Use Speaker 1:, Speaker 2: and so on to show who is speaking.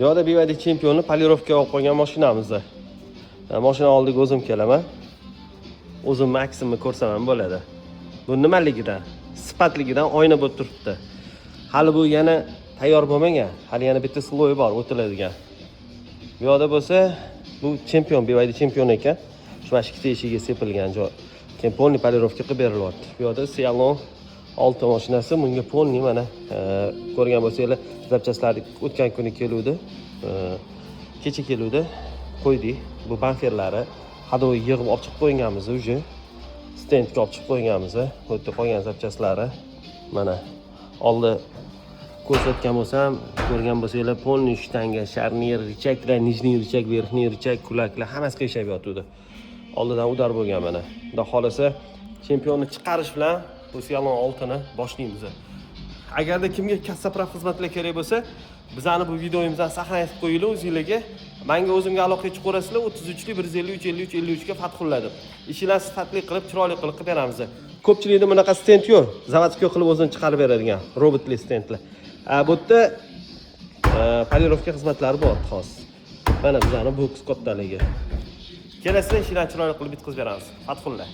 Speaker 1: Bu yoqda BYD Championni полировка olib qo'ygan mashinamiz. Mashina oldiga o'zim kelaman. O'zim maksimni ko'rsam ham bo'ladi. Bu nimaligidan? Sifatligidan oyna bo'lib turibdi. Hali bu yana tayyor bo'lmagan. Hali yana bitta слой bor o'tiladigan. Bu yoqda bo'lsa, bu Champion, BYD Champion ekan. Shu mana shu ikkita eshigiga sepilgan joy. Keyin полный полировка qilib berilyapti. Bu yoqda Sealion 6 mashinasi, bunga полный mana ko'rgan bo'lsanglar, запчасть lar o'tgan kuni keluvdi. Kecha keluvdi. Qo'ydik. Bu bamperlari ходовой yig'ib olib chiqib qo'yganmiz уже. Stendga olib chiqib qo'yganmiz. Bu yerda qolgan запчасть lari mana oldi ko'rsatgan bo'lsam, ko'rgan bo'lsanglar, полный штанга, шарнир, рычаг lar, нижний рычаг, верхний рычаг, кулак lar hammasi qiyshayib yotuvdi. Oldidan удар bo'lgan mana. Xudo xohlasa, Chempionni chiqarish bilan bu Sealion 6ni boshlaymiz. Agarda kimga кассоправ xizmatlar kerak bo'lsa, bizani bu videomizni saqlanib qo'yinglar o'zinglarga. Menga, o'zimga aloqaga chiqaverasizlar 33 153 53 53 ga, Fathulla deb. Ishinglar sifatli qilib, chiroyli qilib qilib beramiz. Ko'pchilikda bunaqa stend yo'q. Заводской qilib o'zini chiqarib beradigan robotli stendlar. Bu yerda полировка xizmatlari bor xos. Mana bizani boks kattaligi. Kelasizlar, ishinglarni chiroyli qilib bitkazib beramiz. Fathulla.